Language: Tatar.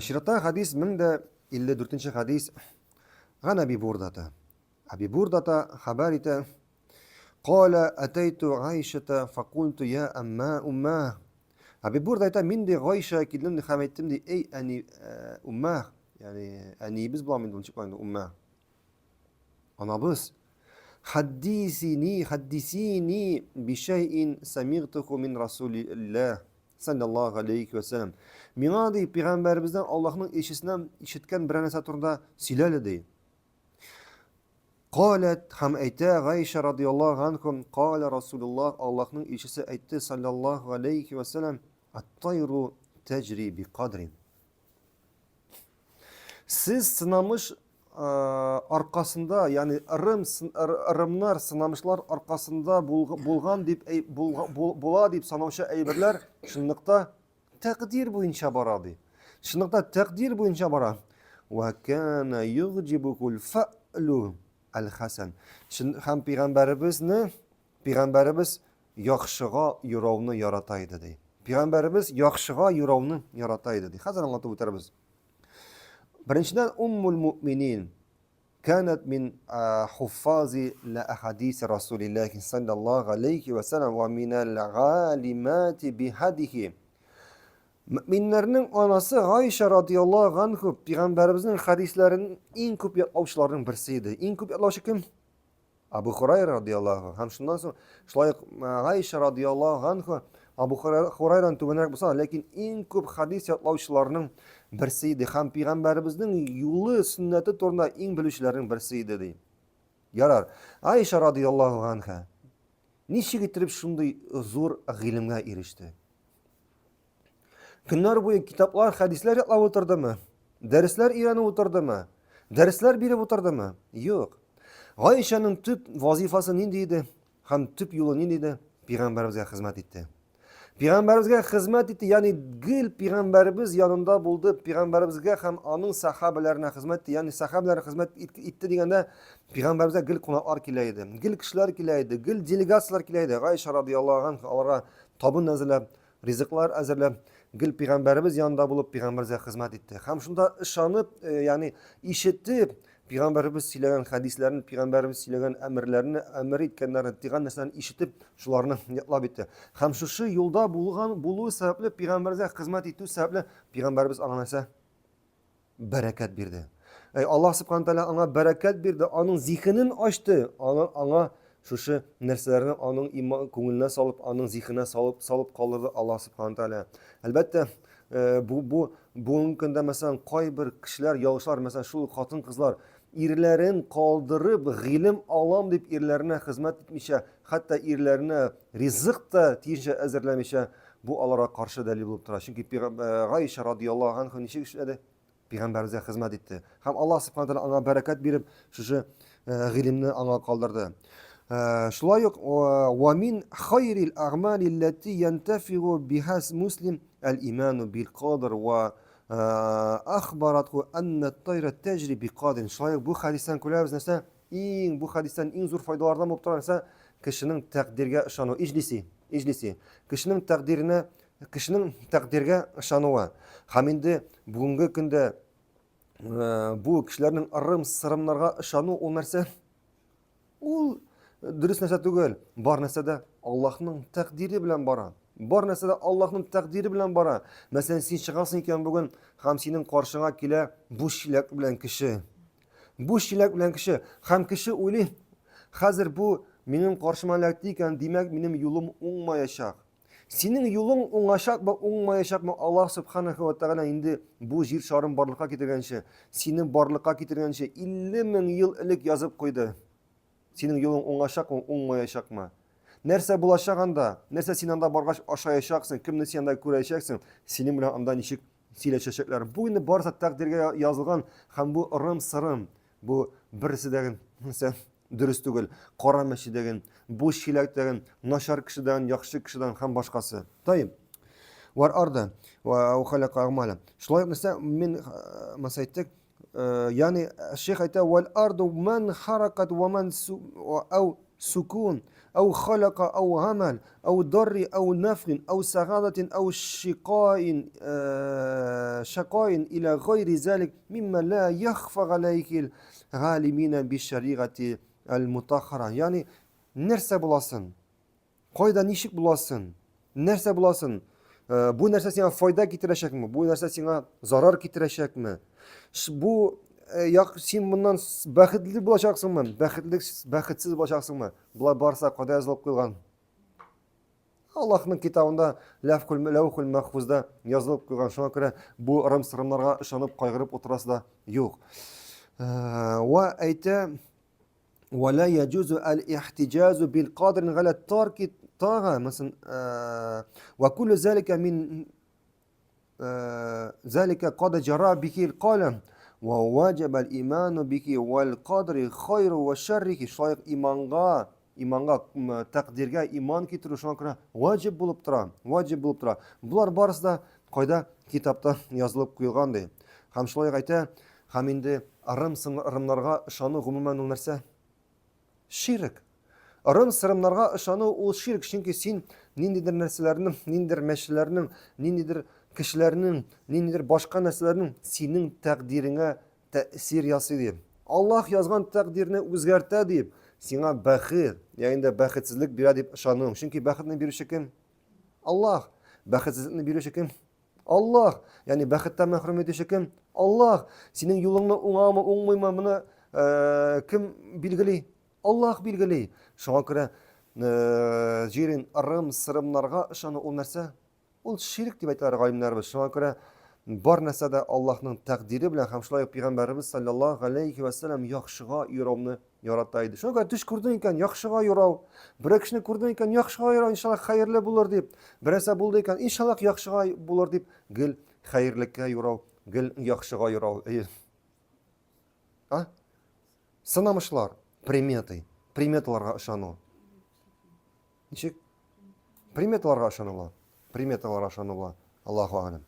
Чираттагы хәдис 1054 нче хәдис. Ган Әби Бурдата. Әби Бурдата хәбәр итә. Кала атайту Гайшата факульту я амма умма. Әби Бурда әйтә, мин ди Гайша килдем ди һәм әйттем ди, эй әни умма, ягъни әниебез була инде, ничек була инде умма. Анабыз Хаддисини, хаддисини бишәйин самигтуху мин Расулилләһ саллаллаһу алейхи ва сәлләм. Миңа ди пәйгамбәребездән Аллаһның илчесеннән ишеткән берәр нәрсә турында сөйлә әле ди. Каләт һәм әйтә Гайша радияллаһу анхум, калә Расулуллаһ Аллаһның илчесе әйтте саллаллаһу алейхи ва сәлләм, ат-тайру таҗри би кадрин. Сез сынамыш аркасында, ягъни ырым ырымнар, сынамышлар аркасында булган дип була дип санаучы әйберләр чынлыкта тәкъдир буенча бара ди. Чынлыкта тәкъдир буенча бара. Ва кана югҗибукул фәлу аль-хасан. Һәм пәйгамбәребезне Пәйгамбәребез яхшыга юрауны ярата иде ди. Пәйгамбәребез яхшыга юрауны ярата иде ди. Хәзер аңлатып үтәрбез. Беренчедән, уммул муъминин канат мин хуффази ла ахадис Расулиллахи саллаллаху алейхи ва саллям ва минал галимати бихадихи. Мөминнәрнең анасы Гайша радияллаһу анху пәйгамбәребезнең хадисләрен иң күп ятлаучыларның берсе иде. Иң күп ятлаучы кем? Абу Хурайра радияллаһу һәм шуннан соң шулай ук Гайша радияллаһу анху Абу Хурайрадан түбәнрәк булса, ләкин иң күп хадис ятлаучыларның берсе иде һәм пәйгамбәребезнең юлы, сөннәте турында иң белүчеләрнең берсе иде ди. Ярар. Айша радияллаһу анха ничек иттереп шундый зур гыйлемгә иреште? Көннәр буе китаплар, хәдисләр ятлап утырдымы? Дәресләр өйрәнеп утырдымы? Дәресләр биреп утырдымы? Юк. Гайшәнең төп вазифасы нинди иде? Һәм төп юлы нинди иде? Пәйгамбәребезгә хезмәт итте. Пәйгамбәребезгә хезмәт итте, ягъни гел пәйгамбәребез янында булды, пәйгамбәребезгә һәм аның сахабәләренә хезмәт итте. Ягъни сахабәләренә хезмәт итте дигәндә, пәйгамбәребезгә гел кунаклар килә иде, гел кешеләр килә иде, гел делегацияләр килә иде. Гайшә радияллаһу анха аларга табын әзерләп, ризыклар әзерләп, гел пәйгамбәребез янында булып, пәйгамбәребезгә хезмәт итте. Һәм шунда ышанып, э, ягъни ишетеп, пәйгамбәребез сөйләгән хәдисләрен, пәйгамбәребез сөйләгән әмерләрне, әмер иткәннәрне, тыйган нәрсәләрне ишетеп, шуларны ятлап итте. Һәм шушы юлда булган булуы сәбәпле, пәйгамбәребезгә хезмәт итү сәбәпле, пәйгамбәребез аңа нәрсә? Бәрәкәт бирде. Әй, Аллаһ субхана тәгалә аңа бәрәкәт бирде, аның зиһенен ачты, аңа, аңа шушы нәрсәләрне аның иман күңеленә салып, аның зиһененә салып, салып калдырды Аллаһ субхана тәгалә. Әлбәттә, э, бу бу бүгенге көндә мәсәлән кайбер кешеләр ялгышлар, мәсәлән, шул хатын-кызлар ирләрен калдырып, гыйлем алам дип ирләренә хезмәт итмичә, хәтта ирләренә ризык та тиешенчә әзерләмичә, Бу аларга каршы дәлил булып тора. Чөнки э, Гайша радияллаһу анха ничек эшләде? Пәйгамбәребезгә хезмәт итте. Һәм Аллаһ субхана тәгалә аңа бәрәкәт биреп, шушы э, гыйлемне аңа калдырды. Э, шулай ук ва мин хайрил агмали ллати янтафигу биха муслим әл-иману бил кадр ва ахбаратху анна тайра таҗри би кадрин. Шулай ук бу хәдистән күрәбез нәрсә? Иң бу хәдистән иң зур файдалардан булып тора нәрсә? Кешенең тәкъдиргә ышану. Иҗлиси. Иҗлиси. Кешенең тәкъдиренә, кешенең тәкъдиргә ышануы. Һәм инде бүгенге көндә э, бу кешеләрнең ырым-сырымнарга ышану ул нәрсә? Ул дөрес нәрсә түгел. Бар нәрсә дә Аллаһның тәкъдире белән бара. Бар нәрсә дә Аллаһның тәкъдире белән бара. Мәсәлән, син чыгасың икән бүген һәм синең каршыңа килә буш чиләк белән кеше. Буш чиләк белән кеше. Һәм кеше уйлый, хәзер бу минем каршыма эләкте икән, димәк, минем юлым уңмаячак. Синең юлың уңачакмы, уңмаячакмы, Аллаһ субханаху ва тәгалә инде бу җир шарын барлыкка китергәнче, сине барлыкка китергәнче 50 мең ел элек язып куйды. Синең юлың уңачакмы, уңмаячакмы? Нәрсә булачак анда? Нәрсә син анда баргач ашаячаксың, кемне син анда күрәчәксең, синең белән анда ничек сөйләшәчәкләр. Бу инде барысы тәкъдиргә язылган һәм бу ырым-сырым, бу берсе дә нәрсә дөрес түгел. Кара мәче дәген, буш чиләк дәген, начар кеше дәген, яхшы кеше дәген һәм башкасы. Таим. Вар арда ва халака агмала. Шулай ук нәрсә мин мәсәл әйттек, ягъни шейх әйтә вал арду ман харакат ва ман ау Сукун, әу халака, әу гамәл, әу дарри, әу нафгин, әу сагадатин, әу шикаин, э, шакаин иля гайри залик мимма ла яхфа галәйхил галимина бишшаригати әл-мутаххара. Ягъни нәрсә буласын, Кайда ничек буласын, нәрсә буласын, э, бу нәрсә сиңа файда китерәчәкме, бу нәрсә сиңа зарар китерәчәкме? Бу э, як син моннан бәхетле булачаксыңмы, бәхетле бәхетсез булачаксыңмы? Болар барса кайда язылып куелган? Аллаһның китабында Ләүхул Ләүхул Мәхфузда язылып куйган. Шуңа күрә бу ырым-сырымнарга ышанып кайгырып утырасы да юк. Э, ва әйтә ولا يجوز الاحتجاز بالقادر على ترك الطاعة مثلا آه وكل ذلك من آه ذلك قد جرى به القلم ووجب الإيمان به والقدر خير وشره шулай иманга иманга тәкъдиргә иман китерү шуңа күрә ваҗиб булып тора ваҗиб булып тора болар барысы да кайда китапта язылып куелган ди һәм шулай әйтә Һәм инде ырым-сырымнарга ышану гомумән ул нәрсә? Ширк. Ырым-сырымнарга ышану ул ширк, чөнки син ниндидер нәрсәләрнең, ниндидер мәчеләрнең, ниндидер кешеләрнең, ниндидер башка нәрсәләрнең синең тәкъдиреңә тәэсир ясый дип. Аллаһ язган тәкъдирне үзгәртә дип, сиңа бәхет, я инде бәхетсезлек бирә дип ышану. Чөнки бәхетне бирүче кем? Аллаһ. Бәхетсезлекне бирүче кем? Аллаһ, ягъни бәхеттән мәхрүм итүче кем? Аллаһ. Синең юлыңны уңамы, уңмыймы, моны э, кем билгели? Аллаһ билгели. Шуңа күрә э, җирин ырым, сырымнарга ышану ул нәрсә? Ул ширк дип әйтәләр галимнәребез. Шуңа күрә бар нәрсә дә Аллаһның тәкъдире белән һәм шулай ук пәйгамбәребез саллаллаһу алейхи ва саллям яхшыга юрауны ярата иде. Шуңа күрә төш күрдең икән, яхшыга юрау. Берәр кешене күрдең икән, яхшыга юрау, иншаллаһ хәерле булыр дип. Берәрсә булды икән, иншаллаһ яхшыга булыр дип, гел хәерлеккә юрау, гел яхшыга юрау. Әйе. А? Сынамышлар, приметы, приметаларга ышану. Ничек? Приметаларга ышану була. Приметаларга ышану була. Аллаһу алем.